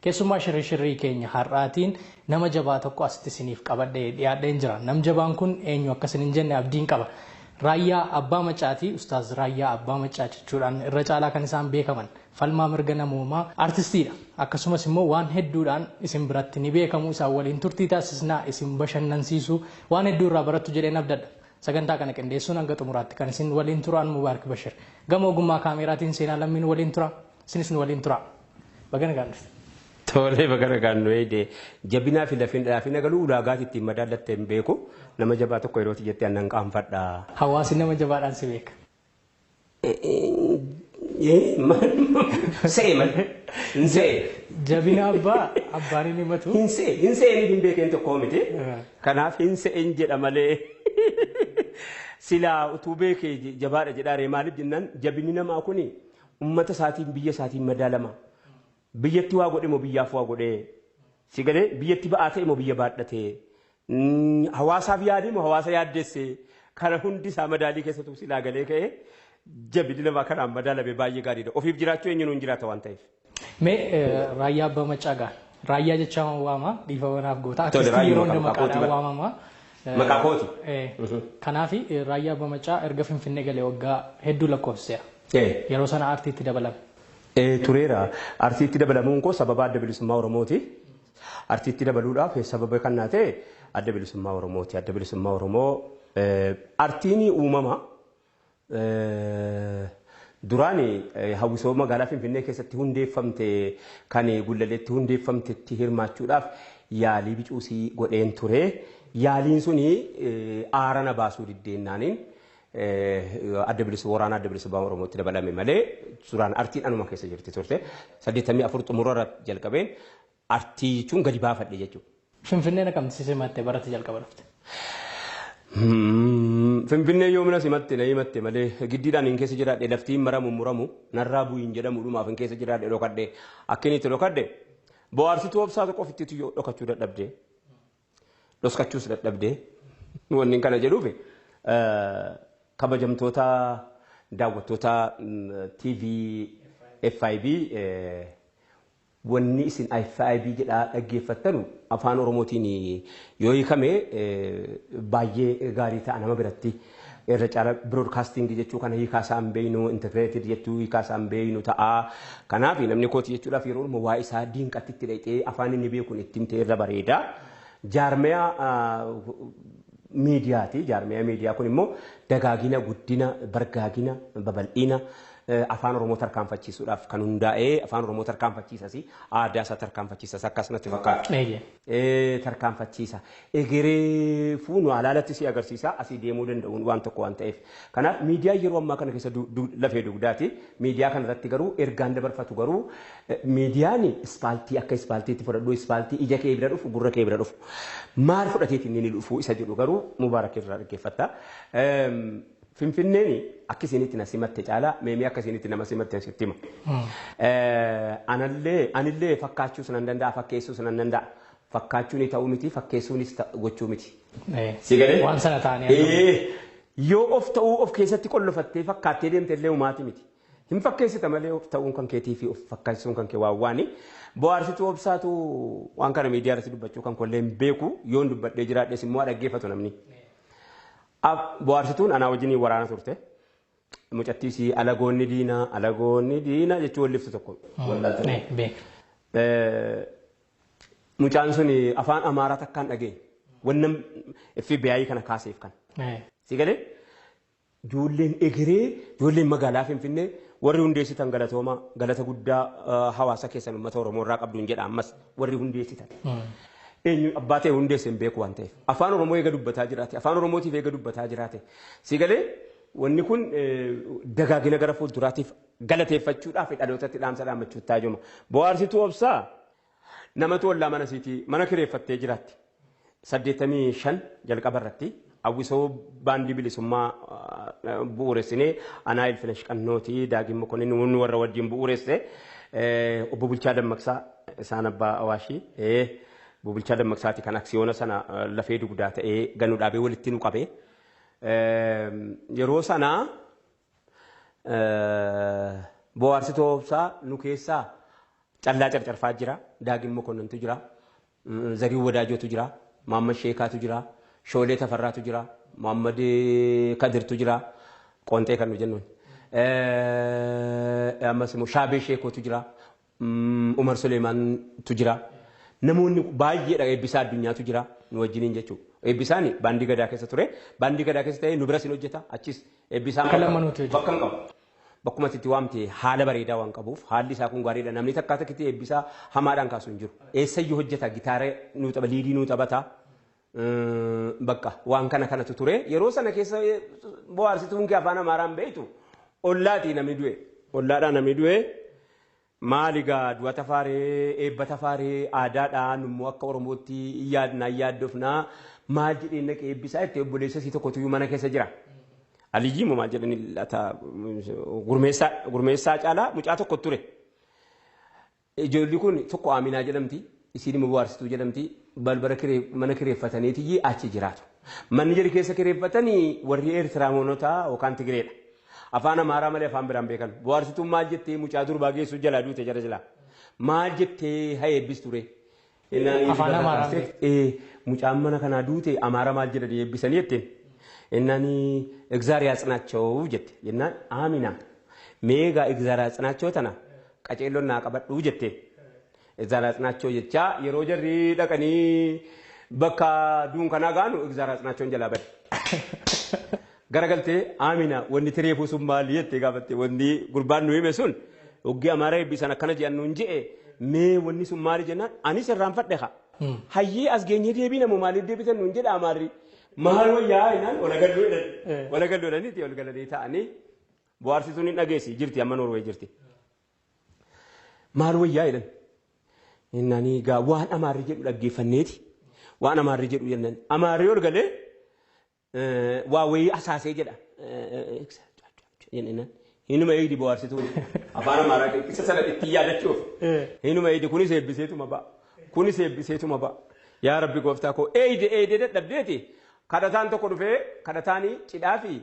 Keessumaa shirri keenya har'aatiin nama jabaa tokko asitti isiniif qabadhee dhiyaadheen jira. Nam jabaan kun eenyu akka isin hin jenne abdiin qaba. Raayyaa Abbaa Maccaatii, Ustaaz Raayyaa Abbaa Maccaa jechuudhaan irra caalaa kan isaan beekaman falmaa mirga namoomaa artistiidha. Akkasumas immoo waan hedduudhaan isin biratti ni beekamu. Isaan waliin turtii taasisnaa, isin bashannansiisuu, waan hedduu irraa barattu jedheen abdadha. Sagantaa kana qindeessuun hanga xumuraatti kan isin waliin turaan Mubaarak Bashir. Gama ogummaa kaameeraatiin Seenaa Lammiin waliin tura. Isinis nu waliin tura. Baga nagaan dhufte. Tolee, baga nagaan nu eede. Jabinaa fi laafina galuu ulaagaati ittiin madaallatte hin beeku. Nama jabaa tokko yerooti jettee annan qaanfadha. Hawaasni nama jabaadhaan si beeka. Se'e malee. Hin se'e. Jabina abbaa abbaan hin himatu. Hin se'e. Hin se'e hin beekeen tokko miti. Kanaaf hin se'en jedha malee. Silaa utuu beekee jabaadha jedhaaree, maaliif jennaan, jabinni namaa kuni uummata isaatiin, biyya isaatiin madaalama. Biyyatti waa godhe moo biyyaaf waa godhe? Si galee, biyyatti ba'aa ta'e moo biyya baadhate? Hawaasaaf yaade moo hawaasa yaaddesse? Kana hundi isaa madaalii keessattuu silaa galee ka'ee jabinni namaa kanaan madaalame baay'ee gaariidha. Ofiif jiraachuu eenyuun hin jiraata waan ta'eef. Mee Raayyaa Abbaa Maccaa gaa. Raayyaa jechaa waama, dhiifama naaf goota. Artistii yeroo hunda maqaadhaan waamama. Maqaa kooti. Kanaaf Raayyaa Abbaa Maccaa erga Finfinnee galee waggaa hedduu lakkoofsiseera. Yeroo sana aartiitti dabalame. Tureera. Artiitti dabalamuun koo sababa Adda Bilisummaa Oromooti. Artiitti dabaluudhaaf sababa kan naa ta'e Adda Bilisummaa Oromooti. Adda Bilisummaa Oromoo artiin uumama. Duraan hawwisoo magaalaa Finfinnee keessatti hundeeffamte, kan Gullaleetti hundeeffamtetti hirmaachuudhaaf yaalii bicuusii godheen ture. Yaaliin suni aara na baasuu diddeennaaniin adda bilisummaa waraana Adda Bilisummaa Oromootti dabalame malee duraan artiin anuma keessa jirti turte. 84 xumurarra jalqabeen artii jechuun gadi baafadhe jechuudha. Finfinneen akkamitti si simattee barate jalqaba dhufte? Finfinnee yoomina simatte, na himatte malee giddiidhaan hin keessa jiraadhe. Laftiin maramu muramu narraa bu'iin jedhamu dhumaaf hin keessa jiraadhe, dhokadhe. Akka inni itti dhokadhe, bohaarsituu obsaa tokko ofitti dhokachuu dadhabde, dhoskachuus dadhabde. Wanni kana jedhuuf, kabajamtoota daawwattoota TV FIB, wanni isin FIB jedhaa dhaggeeffattanu afaan Oromootiin yoo hiikame baay'ee gaarii ta'a nama biratti. Irra caala broadcasting jechuu kana hiikaa isaan beeynu, integrated jechuu hiikaa isaan beeynu ta'a. Kanaaf namni kooti jechuudhaaf yeroo dhuma waa isaa diinqatti itti dhaqxee afaan inni beekuun itti himtee irra bareeda. Jaarmiyaa miidiyaati. Jaarmiyaa miidiyaa kun immoo dagaagina, guddina, bargaagina, babal'ina afaan Oromoo tarkaanfachiisuudhaaf kan hundaa'ee, afaan Oromoo tarkaanfachiisas, aadaa isaa tarkaanfachiisas akkasumatti fakkaata. Tarkaanfachiisa. Egeree fuunu alaalatti si agarsiisa, asii deemuu danda'uun waan tokko waan ta'eef. Kanaaf miidiyaa yeroo ammaa kana keessa lafee dugdaati. Miidiyaa kana irratti garuu ergaan dabarfatu garuu miidiyaan ispaaltii, akka ispaaltiitti fudhadhu, ispaaltii ija kee bira dhufu, gurra kee bira dhufu. Maal fudhateeti inni dhufu isa jedhu garuu Mubaarak irraa dhaggeeffatta. Finfinneen akka isinitti na simatte caalaa meemee akka isinitti nama simatte sitti hima. Anallee anillee fakkaachuus nan danda'a, fakkeessuus nan danda'a. Fakkaachuun ta'uu miti, fakkeessuunis gochuu miti. Si galee? Waan sana ta'anii. Yoo of ta'uu of keessatti qollofattee fakkaattee deemte illee humaati miti. Hin fakkeessita malee of ta'uun kan keetii fi of fakkeessuun kan kee waan waani. Bohaarsituu obsaatu waan kana miidiyaa irratti dubbachuu kan kollee hin beeku, yoon dubbadhee jiraadhes immoo dhaggeeffatu namni. Bohaarsituun anaa wajjin waraana turte. Mucattiis "alagoonni diinaa, alagoonni diinaa" jechuu walliftu tokko. Mucaan sun afaan Amaaraa takkaan dhageenye. Wannan FBI kana kaaseef kan. Si galee, ijoolleen egeree, ijoolleen magaalaa Finfinnee warri hundeessitan galatooma, galata guddaa hawaasa keessan uummata Oromoo irraa qabduun jedha ammas warri hundeessitan. Eenyu abbaa ta'e hundeesse hin beeku waan ta'eef. Afaan Oromoo eega dubbataa jiraate, afaan Oromootiif eega dubbataa jiraate. Si galee, wanni kun dagaagina gara fuulduraatiif galateeffachuudhaaf dhalootatti dhaamsa dhaammachuutti taajuma. Bohaarsituu obsaa namatu ollaa mana siitii mana kireeffattee jiraatti. 85 jalqaba irratti hawwisoo baandii bilisummaa bu'uuressinee, anaa Ilfinesh Qannootii, Daagin Mokonnin nu warra wajjin bu'uuresse, obbo Bulchaa Dammaqsaa, isaan abbaa Awaashii, obbo Bulchaa Dammaqsaati kan aksiyoona sana lafee dugdaa ta'ee ganu dhaabee walitti nu qabee. Yeroo sanaa bohaarsituu obsaa nu keessaa Callaa Carcarfaa jira, Daagin Mokonnantu jira, Zarii Wadaajootu jira, Maammed Sheekaatu jira, Shoolee Tafarraatu jira, Maammed Kadirtu jira, Qontee kan nu jennuun. Ammas immoo Shaabee Sheekootu jira, Umar Suleemaantu jira. Namoonni baay'eedha eebbisaa addunyaatu jira nu wajjiniin jechuudha. Eebbisaan baandii gadaa keessa ture. Baandii gadaa keessa ta'ee nu biras hin hojjeta. Achis eebbisaan Akka lamanuuti hojjeta. Bakka hin qabu. Bakkuma itti waamte haala bareedaa waan qabuuf haalli isaa kun gaariidha. Namni takkaa takkitti eebbisaa hamaadhaan kaasu hin jiru. Eessayyuu hojjeta gitaara nuu tapha liidii nuu taphata. Bakka waan kana kanatu ture. Yeroo sana keessa bohaarsituun kee afaan Amaaraan beektu ollaatii namni du'e. Ollaadhaa namni du'e. Maali gaa du'a tafaaree eebba tafaaree aadaadhaan immoo akka Oromootti yaadnaa yaaddofnaa maal jedheen naqee eebbisaa itti obboleessa isii tokkotu iyyuu mana keessa jira. Aliyyii moo maal jedhani laata gurmeessaa caalaa mucaa tokko ture. Ijoolli kun tokko Aminaa jedhamti isiin immoo bohaarsituu jedhamti balbala mana kireeffataniitiyyi achi jiraatu. Manni jari keessa kireeffatanii warri Eertiraamonotaa yookaan Tigireedha. Afaan Amaaraa malee afaan biraan beekan. Bohaarsituun maal jettee mucaa durbaa geessu jalaa duute jara jalaa. Maal jettee haa eebbis ture. Afaan Amaaraan Mucaan mana kanaa duute Amaara maal jedhanii eebbisanii jetteen. Innaan egzaar yaatsinaachoo jette. Jennaan Amina meegaa egzaar yaatsinaachoo tana qaceelloon naa qabadhuu jette. Egzaar yaatsinaachoo jechaa yeroo jarri dhaqanii bakka duunkanaa gaanu egzaar yaatsinaachoon jalaa bade. Garagaltee Amina wanni tireefuu sun maali jettee gaafatte wanni gurbaan nu hime sun hoggii Amaara eebbisan akkana jedhan nuun je'e mee wanni sun maali jennaan anis irraanfadhe haa. Hayyee as geenyee deebii namu maaliif deebisan nuun jedha Amaarri. Maal wayyaa jennaan walagaluu jedhan. Walagaluu jedhaniiti wal galanii taa'anii bohaarsituun hin dhageessi jirti amma Noorwee jirti. Maal wayyaa jedhan. Innaan egaa waan Amaarri jedhu dhaggeeffanneeti. Waan Amaarri jedhu jennaan Amaarri ol galee waa wayii asaasee jedha. Hinuma eegdi bohaarsituun afaan Amaaraa isa sana ittiin yaadachuuf. Hinuma eegdi kunis eebbiseetuma ba'a. Kunis eebbiseetuma ba'a. Yaa Rabbi gooftaa koo eeyde eeyde dadhabdeeti. Kadhataan tokko dhufee kadhataanii cidhaa fi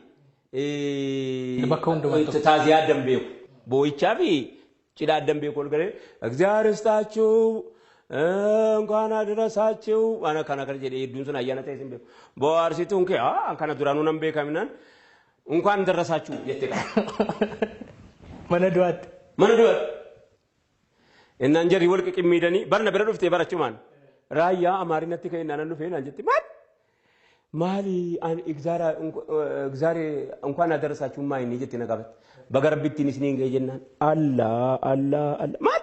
Bakka hundumaa taaziyaa addan beeku. Boo'ichaa fi cidhaa addan beeku ol galee እግዚአብሔር ይስጣችሁ እንኳን አደረሳችሁ waan akkana kana jedhee hedduun sun ayyaana ta'e sin beeku. Bohaarsituun kee kana duraanuu nan beekaminaan እንኳን ደረሳችሁ jette qaba. Mana du'aatti. Mana du'aatti. Innaan jarri wal qiqimmiidanii barna bira dhuftee barachumaan raayyaa Amaarinatti ka'e innaan dhufee naan jette maal maali an egzaare እንኳን አደረሳችሁ maa inni jette na gaafate. Baga rabbittiin isiniin ga'e jennaan Allah Allah Allah maal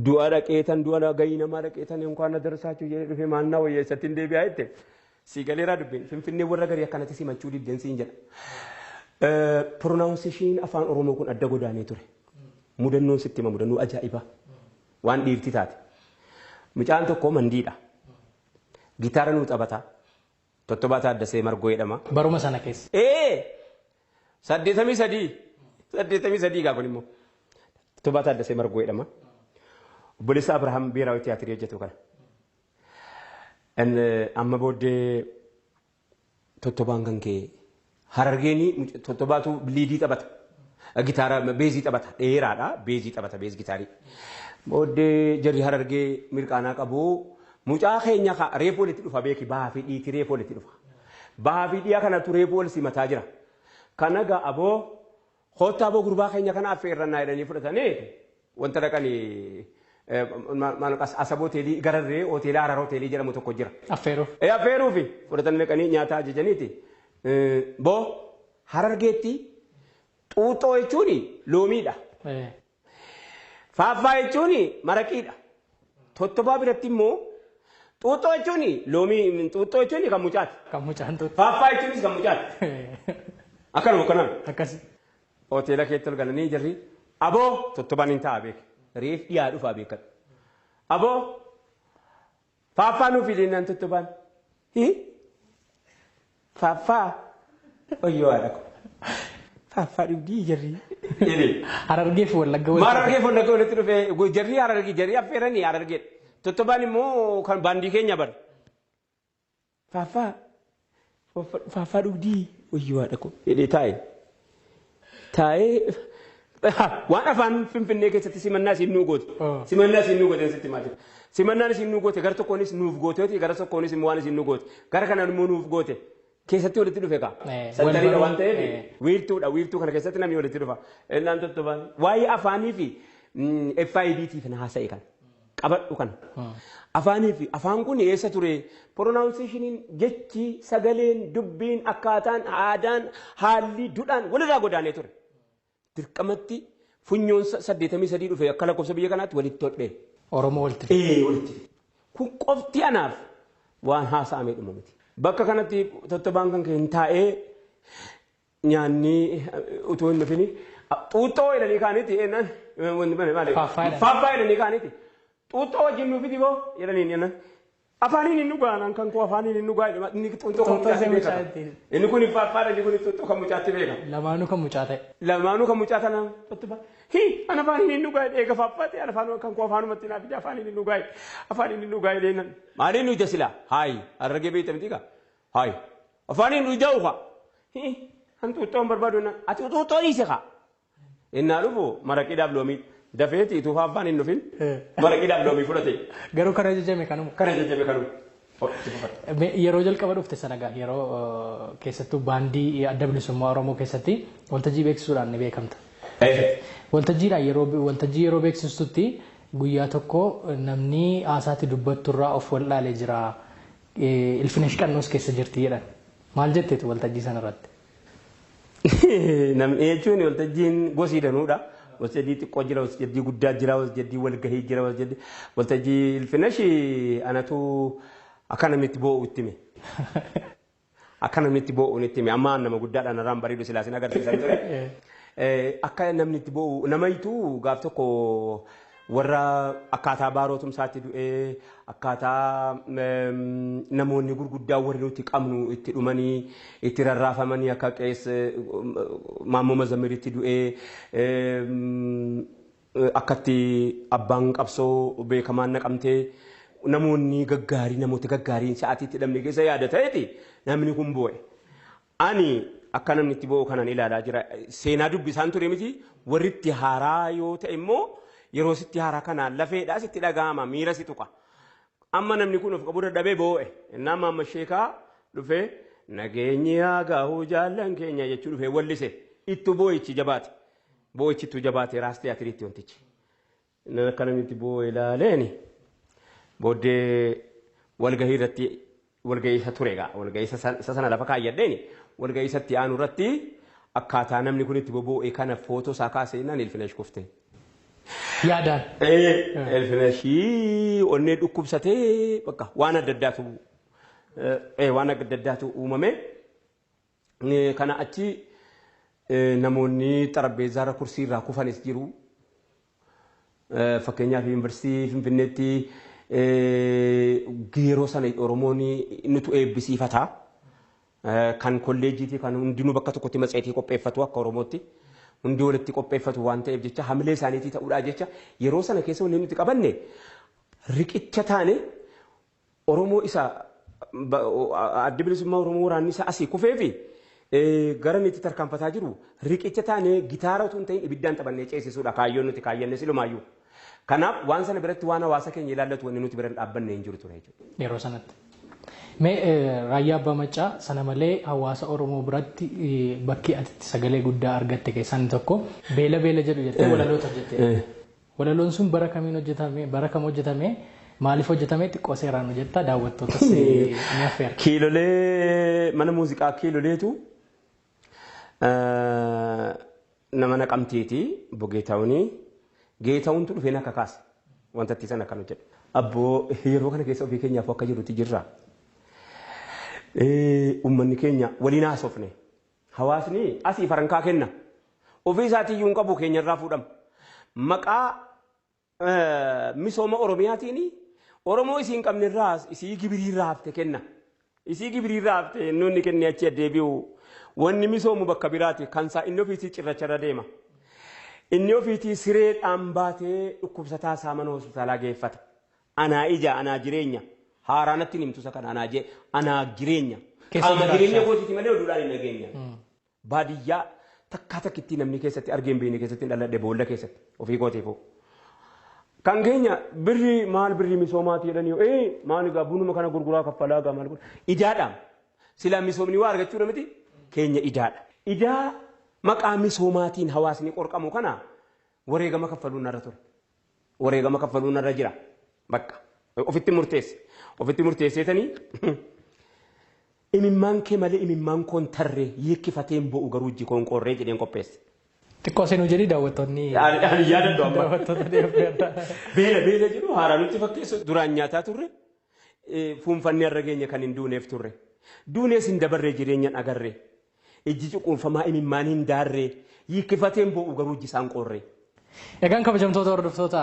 du'a dhaqeetan du'a gayii namaa dhaqeetan እንኳን አደረሳችሁ jedhee dhufee maal naa wayya eessatti hin deebi'aa jette. Si galeeraa dubbeen Finfinnee warra garii akkanatti simachuu didden siin jedha. Pronunciation afaan Oromoo kun adda godaanee ture. Mudannoon sitti hima mudannoo ajaa'ibaa. Waan dhiirti taate. Mucaan tokko mandiidha. Gitaara nuu taphata. Tottobaa Taaddasee Margoo jedhama. Baruma sana keessa. 83. 83 gaa kun immoo. Tottobaa Taaddasee Margoo jedhama. Obboleessa Abrahaam Biiraawi Tiyaatirii hojjetu kana. Amma booddee tottobaan kan kee Harargeenii tottobaatu liidii taphata. Gitaara beezii taphata. Dheeraadha beezii taphata beez gitaarii. Booddee jarri Harargee mirqaanaa qabu. Mucaa keenya reefu walitti dhufa beeki bahaa fi dhiitii reefu walitti dhufa. Bahaa fi dhiyaa kanatu reefu wal simataa jira. Kana gaa aboo koottaa aboo gurbaa keenya kana affeerrannaa jedhanii fudhatanii wanta dhaqanii Asab hoteelii gararree hoteelii Harar hoteelii jedhamu tokko jira. Affeeruuf. Affeeruufi fudhatanii dhaqanii nyaata ajajaniiti. Boo Harargeetti xuuxoo jechuun loomiidha. Faaffaa jechuun maraqiidha. Tottobaa biratti immoo xuuxoo jechuun loomii xuuxoo jechuun kan mucaati. Kan mucaan xuuxoo. Faaffaa jechuunis kan mucaati. Akkanuma akkanaan. Akkasi. Hoteela keetti ol galanii jarri aboo tottobaan hin taa'a beek. Reef dhiyaa dhufaa beekan. Aboo faaffaa nuuf fideenaan tottobaan. Faaffaa oyyoo haadha ko. Faaffaa dhugdii jarri. Harargee fi Wallagga walitti. Harargee fi Wallagga walitti dhufee jarri Harargee jarri affeeranii Harargee. Tottobaan immoo kan baandii keenya bara. Faaffaa faaffaa dhugdii oyyoo haadha ko jedhee taa'e. Taa'ee Waan afaan Finfinnee keessatti simannaa isiin nuu goote. Simannaa isiin nuu goote sitti maal? Simannaan isiin nuu goote gara tokkoonis nuuf gooteeti, gara tokkoonis immoo waan isiin nuu goote. Gara kanaan immoo nuuf goote. Keessatti walitti dhufe kaa. Santariidha waan ta'eef wiirtuudha, wiirtuu kana keessatti namni walitti dhufa. Innaan tottobaan waa'ee afaanii fi FIBT kana haasa'e kana. Qabadhu kana. Afaanii fi afaan kun eessa ture? Pronunciationiin, jechi, sagaleen, dubbiin, akkaataan, aadaan, haalli, duudhaan walirraa godaanee ture. Dirqamatti funyoon 83 dhufe akka lakkoofsa biyya kanaatti walitti hodhee. Oromoo walitti. Walitti. Kun qofti anaaf waan haasa'amee dhuma miti. Bakka kanatti tottobaan kan kee hin taa'ee nyaanni utuu hin dhufini xuuxxoo jedhanii kaanitti eennan faaffaa jedhanii kaanitti xuuxxoo wajjin nuuf fidi boo jedhaniin eennan afaaniin hin dhugaa kan koo afaaniin hin dhugaa inni xuuxxoo kan mucaatti beeka. Inni kun faaffaadha, inni kun xuuxxoo kan mucaatti beeka. Lamaanuu kan mucaa ta'e. Lamaanuu kan mucaa ta'an tottobaan. Hi ana afaaniin hin dhugaa eega faaffaate ana afaan kan koo afaanumatti naaf fidi afaaniin hin dhugaa afaaniin hin dhugaa jedheenan. Maaliin nuyi tasila haayi harargee beekta miti kaa haayi afaaniin nuyi da'u kaa hi an xuuxxoo hin barbaadu ati xuuxxoo dhiise kaa. Innaa dhufu maraqiidhaaf loomii dafeeti utuu faaffaan hin dhufin maraqiidhaaf loomii fudhate. Garuu kana jajjame kanuma. Kana jajjame kanuma. Yeroo jalqaba dhufte sana gaa yeroo keessattuu baandii Adda Bilisummaa Oromoo keessatti waltajjii beeksisuudhaan ni beekamta. Waltajjiidhaan yeroo waltajjii yeroo beeksistutti guyyaa tokko namni haasaatti dubbatturraa of wallaalee jira. Ilfinesh Qannoos keessa jirti jedhan. Maal jetteetu waltajjii sanarratti? Namni jechuun waltajjiin gosii danuudha. Waltajjii xiqqoo jira, waltajjii guddaa jira, waltajjii walgahii jira, waltajjii Ilfinesh anatu akka namni itti boo'u itti hime. Akka namni itti boo'u itti hime. Amma nama guddaadhaan irraan bareedu silaasin agarsiisan ture. Akka namni itti boo'u namayitu gaaf tokko warra akkaataa baaroo tumsaatti du'ee akkaataa namoonni gurguddaa warri nuti qabnu itti dhumanii itti rarraafamanii akka qees Maammoo Mazamiritti du'ee akkatti abbaan qabsoo beekamaan naqamtee namoonni gaggaarii namoota gaggaariin sa'aatii itti dhabne keessa yaada ta'eeti namni kun boo'e. Ani akka namni itti boo'u kanan ilaalaa jira. Seenaa dubbisaan ture miti warri itti haaraa yoo ta'e immoo yeroo sitti haaraa kanaan lafeedhaa sitti dhaga'ama miira si tuqa. Amma namni kun of qabuu dadhabee boo'e. Innaan maamma sheekaa dhufee nageenyi haa gahu jaallan keenya jechuu dhufee wallise. Ittu boo'ichi jabaate. Boo'ichi ittu jabaate raas tiyaatiriitti wantichi. Inni akka namni itti boo'e ilaaleeni. Booddee walgahii irratti walgahii isa ture egaa walgahii isa sana lafa kaayyadheeni walgahii isatti aanu irratti akkaataa namni kun itti boboo'e kana footoo isaa kaasee innaan Ilfinesh kufte. Yaadaan. Ilfineshii onnee dhukkubsatee bakka waan adda addaatu waan adda addaatu uumame. Kana achi namoonni xarapheezzaarra kursii irraa kufanis jiru. Fakkeenyaaf yuunivarsiitii Finfinneetti yeroo sana Oromoon nutu eebbisiifata. Kan kolleejjiitii kan hundinuu bakka tokkotti matseetii qopheeffatu akka Oromootti. Hundi walitti qopheeffatu waan ta'eef jecha hamilee isaaniitii ta'uudhaa jecha yeroo sana keessa wanni nuti qabanne riqicha taane Oromoo isa Adda Bilisummaa Oromoo waraanni isaa asii kufee fi gara inni itti tarkaanfataa jiru riqicha taane gitaara otoo hin ta'in ibiddaan taphannee ceesisuudha kaayyoon nuti kaayyanne silumaayyuu. Kanaaf waan sana biratti waan hawaasa keenya ilaallatu wanni nuti bira dhaabbanne hin jiru ture jechuudha. Yeroo sanatti. Mee Raayyaa Abbaa Maccaa sana malee hawaasa Oromoo biratti bakki ati itti sagalee guddaa argatte keessaa inni tokko beela beela jedhu jettee walaloota hojjette. Walaloon sun bara kamiin hojjetame bara kam hojjetame maaliif hojjetame xiqqoo seeraan hojjetta daawwattootas ni affeera. Kiilolee mana muuziqaa kiiloleetu nama naqamteeti Geetaawunii. Geetaawuntu dhufee na kakaase wanta itti sana kan hojjedhe. Abboo yeroo kana keessa ofii keenyaaf akka jirutti jirra. Uummanni keenya waliin haasofne. Hawaasni asii farankaa kenna. Ofii isaatiiyyuu hin qabu keenyarraa fuudhama. Maqaa misooma Oromiyaatiin Oromoo isii hin qabnerraa isii gibiriirraa hafte kenna. Isii gibiriirraa hafte inni kennee achi deebi'u. Wanni misoomu bakka biraati kan isaa inni ofiisii cirracharra deema. Inni ofiitii sireedhaan baatee dhukkubsataa isaa mana hospitaalaa geeffata. Anaa ija anaa jireenya. Haaraa natti himtu isa kana anaa jee anaa jireenya. Qaama jireenya kootiiti malee oduudhaan hin dhageenya. Baadiyyaa Takkaa takkittii namni keessatti argee hin beekne keessatti dhaladhe boolla keessatti ofii kootiifuu. Kan keenya birrii maal birrii misoomaati jedhanii maal egaa bunuma kana gurguraa kaffalaa egaa maal godha. Idaadha. Silaa misoomni waa argachuudha miti keenya idaadha. Idaa maqaa misoomaatiin hawaasni qorqamu kana wareegama kaffaluun narra ture. Wareegama kaffaluun narra jira. Bakka ofitti murteesse. Ofitti murteesseetanii imimmaan kee malee imimmaan koon tarree hiikkifateen bo'u garuu ijji koon qorree jedheen qopheesse. Xiqqoo seenuu jedhii daawwattoonni. Ani yaadadhu amma. Daawwattoota deebi'eerra. Beela beela jedhu haaraa nutti fakkeessu duraan nyaataa turre fuunfannee har'a keenya kan hin duuneef turre. Duunees hin dabarree jireenyaan agarree. Ijji cuquunfamaa imimmaan hin daarree hiikkifateen bo'u garuu ijji isaan qorree. Egaan kabajamtoota hordoftoota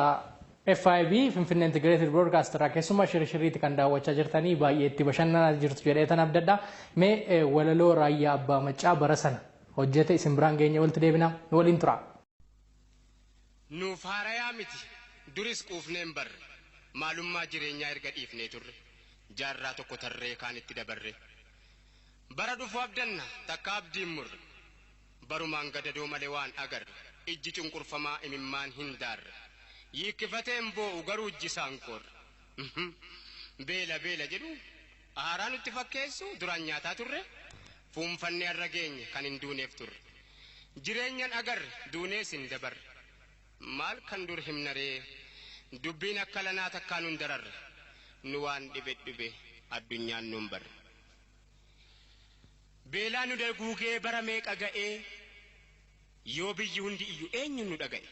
FIB Finfinnee Integrated Broadcast irraa keessumaa shirshirriitti kan daawwachaa jirtanii baay'ee itti bashannanaa jirtu jedhee tan abdadha. Mee walaloo Raayyaa Abbaa Maccaa bara sana hojjete isin biraan geenye walitti deebina nu waliin tura. Nuuf haarayaa miti duris quufneen barre maalummaa jireenyaa erga dhiifnee turre jaarraa tokko tarree kaan itti dabarre. Bara dhufu abdanna takka abdiin murre barumaan gadadoo malee waan agarre ijji cunqurfamaa imimmaan hin daarre. Hiikkifateen boo'u garuu ijji isaan qorre. Beela beela jedhu haaraa nutti fakkeessu duraan nyaataa turre fuunfannee har'a geenye kan hin duuneef turre. Jireenyan agarre duunees hin dabarre. Maal kan dur himnaree dubbiin akka lanaa takkaa nun dararre nu waan dhibe dhibe addunyaan nun barre. Beelaa nu daguugee bara meeqa ga'ee yoo biyyi hundi iyyuu eenyu nu dhaga'e.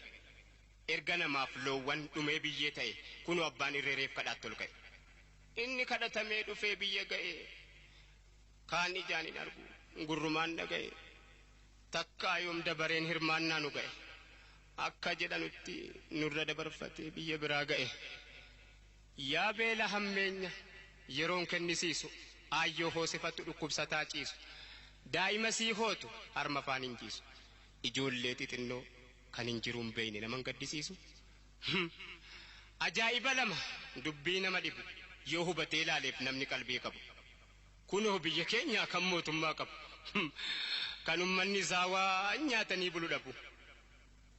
Erga namaaf loowwan dhumee biyyee ta'e kunoo abbaan irreereef kadhaatti ol ka'e. Inni kadhatamee dhufee biyya ga'e kaan ijaan hin argu gurrumaan dhaga'e takkaa yoom dabareen hirmaannaa nu ga'e akka jedhanutti nurra dabarfatee biyya biraa ga'e. Yaa beela hammeenya yeroon kennisiisu aayyoo hoosifattu dhukkubsataa ciisu daa'ima sii hootu harma afaan hin ciisu ijoollee xixinnoo kan hin jiruun beeyne naman gaddisiisu. Ajaa'iba lama dubbii nama dhibu yoo hubatee ilaaleef namni qalbii qabu. Kunoo biyya keenyaa kan mootummaa qabu. Kan uummanni isaa waan nyaatanii bulu dhabu.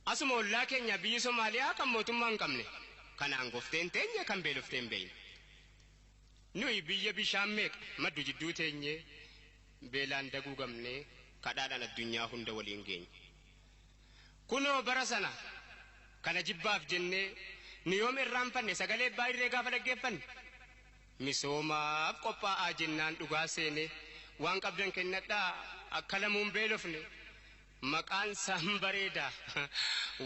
Asuma ollaa keenya biyyi Somaaliyaa kan mootummaa hin qabne. Kan aangofteen teenye kan beelofteen beeyne. Nuyi biyya bishaan meeqa maddu jidduu teenyee beelaan daguugamnee kadhaadhaan addunyaa hunda waliin geenye. Kunoo bara sana kana jibbaaf jennee nu yoom irraanfanne sagalee abbaa irree gaafa dhaggeeffanne misoomaaf qophaa'aa jennaan dhugaa seene waan qabdan kennadhaa akka lamuun beelofne maqaan isaan bareedaa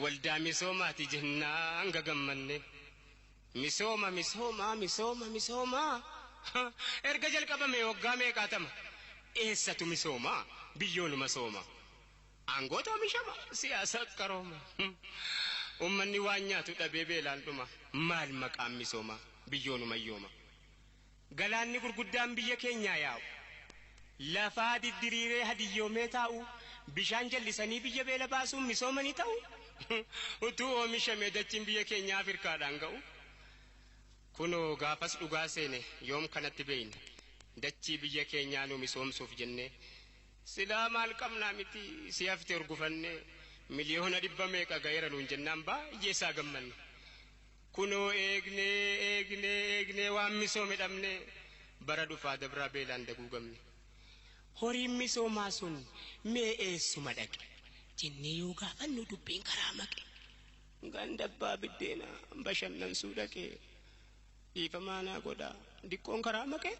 waldaa misoomaati jennaan gagammanne misooma misooma misooma misooma erga jalqabame waggaa meeqaatama eessatu misooma biyyoonuma sooma. Aangoota oomishama siyaasa qarooma. Uummanni waan nyaatu dhabee beelaan dhuma. Maal maqaan misooma biyyoonuma yooma. Galaanni gurguddaan biyya keenyaa yaa'u. Lafaa diddiriiree hadiyyoomee taa'u. Bishaan jallisanii biyya beela baasuun misooma ni ta'u. Utuu oomishamee dachiin biyya keenyaa Afrikaadhaan ga'u. Kunoo gaafas dhugaa seene yoom kanatti beeyne. Dachii biyya keenyaa nu misoomsuuf jennee. Silaa maal qabnaa miti si hafte urgufannee miliyoona dhibba meeqa ga'eera nuun jennaan baay'ee isaa gammanne. Kunoo eegnee eegnee eegnee waan misoome dhabnee bara dhufaa dabraa beelaan daguugamne. Horiin misoomaa sun mee eessuma dhaqe jennee yoo gaafannu dubbiin karaa maqe. Ganda abbaa biddeenaa bashannansiisuu dhaqe dhiifamaa naa godhaa diqqoon karaa maqe.